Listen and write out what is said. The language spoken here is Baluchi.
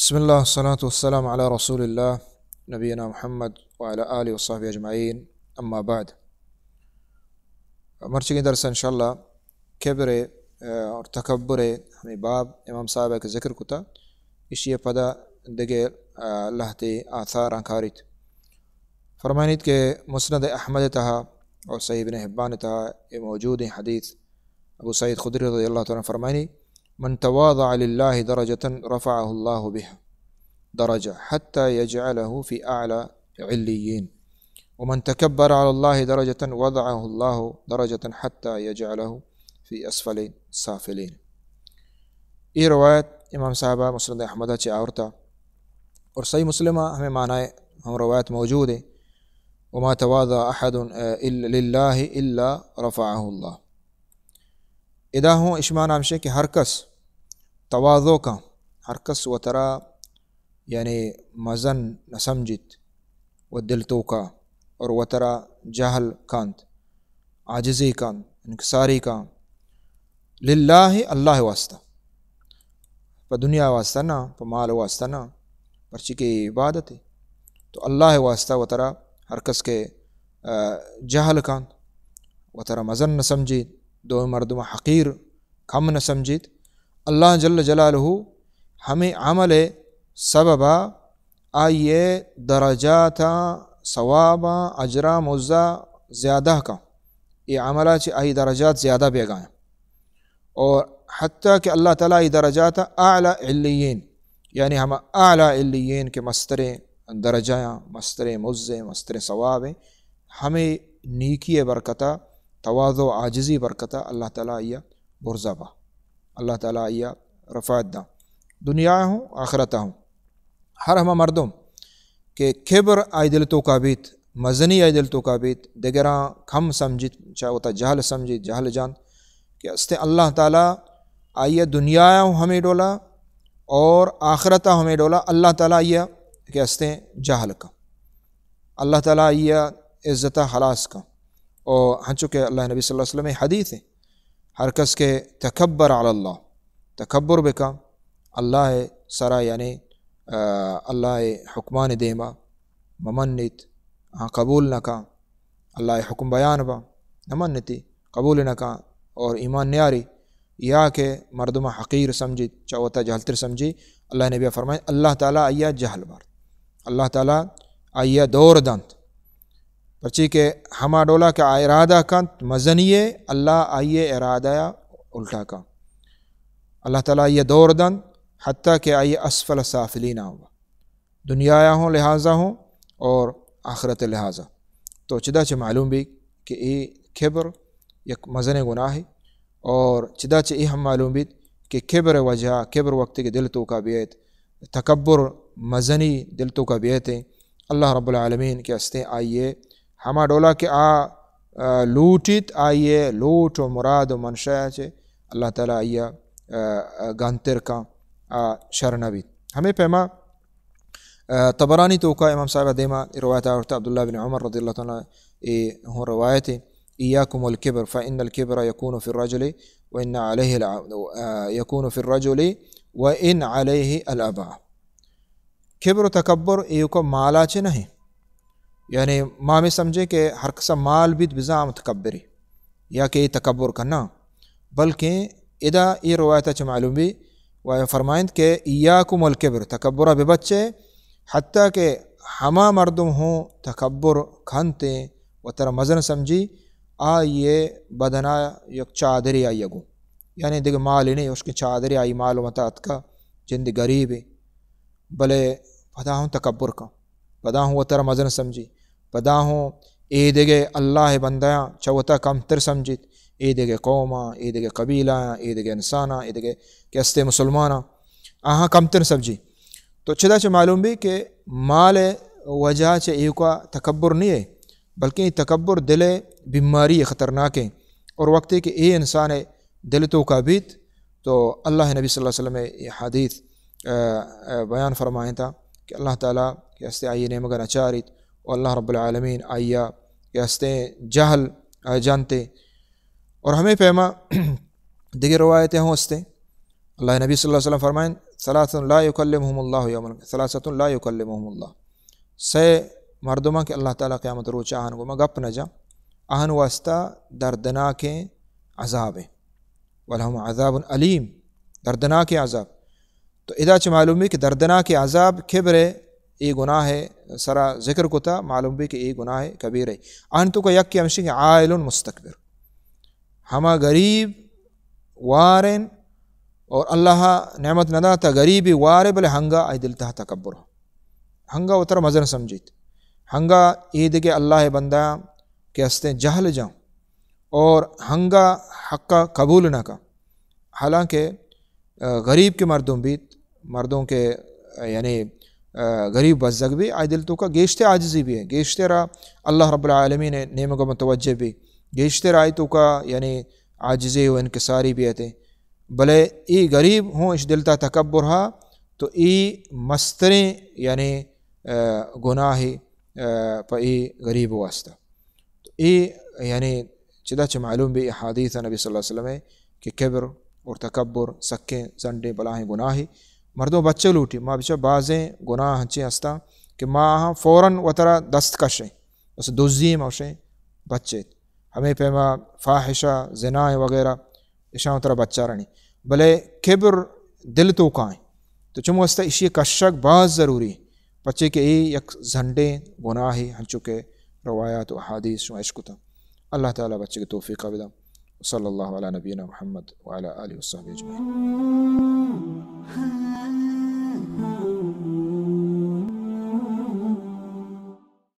بسم اللہ، والصلاة والسلام علی رسول اللہ، نبینا محمد وعلی آلہ وصحبہ اجمعین، اما بعد۔ مرچگیں درس انشاءاللہ کبر ءِ، آ، اور تکبر ءِ ہمے باب امام صاحب ءَ کہ ذکر کتا، اشی ءَ پدا دگہ، آ، لہتے آثاراں کاریت۔ فرمائنیت کہ مسند احمد ءِ تہا اور صحیح ابن حبان ءِ تہا اے موجود ایں حدیث، ابو سعید خدری رضی اللہ تعالی عنہ فرمائنی، من تواضع للہ درجة رفعہ اللہ بها درجة حتى يجعله في أعلى عليين، ومن تكبر على الله درجة وضعه الله درجة حتى يجعله في أسفل سافلين۔ اے روایت امام صاحب مسند احمد ءَ چہ آورتا اور صحیح مسلم ءَ ہمے معنی ہم روایت موجود ہے، وما تواضع أحد، آ، إلا لله إلا رفعه الله۔ ادا ہوں اشی معنی ہمشیں کہ ہر کس تواضع کن، ہر کس وترا یعنی مزن نہ سمجیت و دل توکا اور وترا جہل کنت، عاجزی کنت، انکساری کنت، للہ، اللہ واسطہ، پہ دنیا واسطہ نہ، پہ مال واسطہ نہ، پرچی کہ عبادت ہے۔ تو اللہ واسطہ وترا ہر کس کہ، آ، جہل کنت، وترا مزن نہ سمجیت، دوئیں مردم حقیر کم نہ سمجیت۔ اللہ جل جلالہ ہمے عمل ءِ سببا آئی ءِ درجاتاں، ثواباں، اجراں، مزا زیادہ کن۔ اے عملا چہ آئی درجات زیادہ بیگا ایں۔ اور حتیٰ کہ اللہ تعالی آئی درجات اعلی علیین، یعنی ہما اعلی علیین کہ مستریں درجہ ایں، مستریں مز ایں، مستریں ثواب ایں، ہمے نیکی ءِ برکتا، تواضع و عاجزی برکتا اللہ تعالی آئی ءَ برزا با۔ اللہ تعالی آئی ءَ رفعت داں۔ دنیا ہوں، آخرت ہوں۔ ہر ہما مردم کہ کبر آئی دل توکا بیت، مزنی آئی دل توکا بیت، دگراں کم سمجیت، چا وتا جہل سمجیت، جہل جانت، کہ استیں اللہ تعالی آئی ءَ دنیا ہوں ہمے ڈولا اور آخرت ہمے ڈولا اللہ تعالی آئی ءَ کہ استیں جہل کن۔ اللہ تعالی آئی ءِ عزت ءَ خلاص کن۔ او ہنچو کہ اللہ نبی صلی اللہ علیہ وسلم ءِ حدیث ہے، ہر کس کہ تکبر علی اللہ، تکبر بکن اللہ ءِ سرا، یعنی، آ، اللہ ءِ حکمان دیما ممنیت، ہاں قبول نہ کن، اللہ ءِ حکم بیان با، نہ منتی، قبول نہ کن اور ایمان نیاری، یا کہ مردم حقیر سمجھی، چہ وتا جہلتر سمجھی، اللہ نبی فرمائے، اللہ تعالی آئی ءَ جہل بارت۔ اللہ تعالی آئی ءَ دور دنت۔ پرچی کہ ہما ڈولا کہ آ ارادہ کنت مزنی ءَ، اللہ آئی ءِ ارادہ ءَ الٹا کن۔ اللہ تعالی آئی ءَ دور دنت، حتیٰ کہ آئی اسفل سافلین آوا۔ دنیا ءَ ہوں لحاظا ہوں اور آخرت ءِ لحاظا۔ تو چدا چہ معلوم بی کہ اے کبر یک مزنیں گناہے اور چدا چہ اے ہم معلوم بیت کہ کبر ءِ وجہ، کبر وقتی کہ دل توکا بیت، تکبر مزنی دل توکا بیت، اللہ رب العالمین کہ استیں آئی ءَ ہما ڈولا کہ آ، آ، لوٹیت، آئی ءِ لوٹ و مراد و منشا چہ اللہ تعالی آئی ءَ، آ، آ، گنتر کن، آ شر نہ بیت۔ ہمے پیما آ، طبرانی توکا امام صاحب ءِ دیما روایت آورتا عبداللہ بن عمر رضی اللہ تعالی عنہ، اے ہوں روایت ہے، ایاکم والکبر فإن الکبر یکون فی الرجل وإن علیہ الع-، آ، یکون فی الرجل وإن علیہ العباء۔ کبر و تکبر ایوکا مالا چہ نہیں۔ یعنی ما ہمے سمجھیں کہ ہر کسا مال بیت بزاں متکبری یا کہ اے تکبر کناں، بلکیں ادا اے روایت ءَ چہ معلوم بی و فرمائنت کہ ایاکم والکبر، تکبر ءَ ببچے، حتیٰ کہ ہما مردم ہوں تکبر کنتیں و ترا مزن سمجھی، آئی ءِ بدن ءَ یک چادرے آئی ءَ گوں، یعنی دگہ مالے نہیں، اشکیں چادرے آئی مال و متا اتکا، جند غریبے، بلے پدا ہوں تکبر کن۔ پدا ہوں وترا مزن سمجھی، پدا ہوں اے دگہ اللہ ءِ بندیاں چہ وتا کمتر سمجھیت، اے دگہ قوماں، اے دگہ قبیلہاں، اے دگہ انساناں، اے دگہ کہ استیں مسلماناں، آہاں کمتر سمجھی۔ تو چدا چہ معلوم بی کہ مال ءِ وجہ چہ ایوکا تکبر نہیں ہے، بلکہ اے تکبر دل ءِ بیماری خطرناک ہے، اور وقتی کہ اے انسان ءِ دل توکا بیت، تو اللہ نبی صلی اللہ علیہ وسلم ءِ اے حدیث، آ، آ، بیان فرمائینتا کہ اللہ تعالی کہ استیں آئی ءِ نیمگا نچاریت و اللہ رب العالمین آئی ءَ کہ استیں جہل، آ، جانتے۔ اور ہمے پیما دگہ روایتیں ہوں استیں۔ اللہ نبی صلی اللہ علیہ وسلم فرمائیں، ثلاثة لا يكلمهم الله يوم الق-، ثلاثة لا يكلمهم الله۔ سے مردماں کہ اللہ تعالیٰ قیامت روچ آہن گوما گپ نہ جاں، آہن واسطہ دردناکیں عذاب ہے۔ ولهم عذاب الیم، دردناکیں عذاب۔ تو ادا چہ معلوم بی کہ دردناکیں عذاب کبر ہے، اے گناہ ہے، سرا ذکر کتا، معلوم بی کہ اے گناہ ہے کبیر ہے۔ آن تو کا یک ہمشی کہ عائل مستکبر، ہما غریب وارن اور اللہ نعمت ندا تا غریبی وارے، بلے ہنگا آئی دل تہا تکبر، ہنگا وترا مزن سمجھیت، ہنگا اے دگہ اللہ بندہ کہ ہستیں جہل جاں اور ہنگا حقا قبول نہ کا۔ حالانکہ، آ، غریب کہ مردم بیت، مردم کہ، آ، یعنی، آ، غریب بزگ بی، آئی دل تو کا گیشتے عاجزی بی ہے، گیشتے را اللہ رب العالمین نیمگا متوجہ بی، گیشتے را آئی تو کا یعنی عاجزی و انکساری بی ہے۔ بلے ای غریب ہوں اش دل تا تکبر ہا، تو ای مستریں یعنی، آ، گناہی، آ، پہ ای غریب واسطہ۔ تو ای یعنی چدا چہ معلوم بی احادیث نبی صلی اللہ علیہ وسلم ہے کہ کبر اور تکبر سکیں زنڈیں بلاہیں گناہی۔ مردم بچے لوٹی، ما بچا بازیں گناہ ہنچیں ہستاں کہ ما آہاں فوراً وترا دست کشیں، بس دزی موشیں بچے۔ ہمیں پیما فاحشہ، زنا وغیرہ اشاں ترا بچارانی۔ بلے کبر دل تو کائیں۔ تو چم واسطہ اشی کشگ باز ضروری۔ پچے کہ اے یک زنڈیں گناہی ہنچو کہ روایات و احادیث شما اشکتا۔ اللہ تعالیٰ بچے کہ توفیق بدم۔ صلی اللہ علی نبینا محمد وعلی آلہ وصحبہ اجمعین۔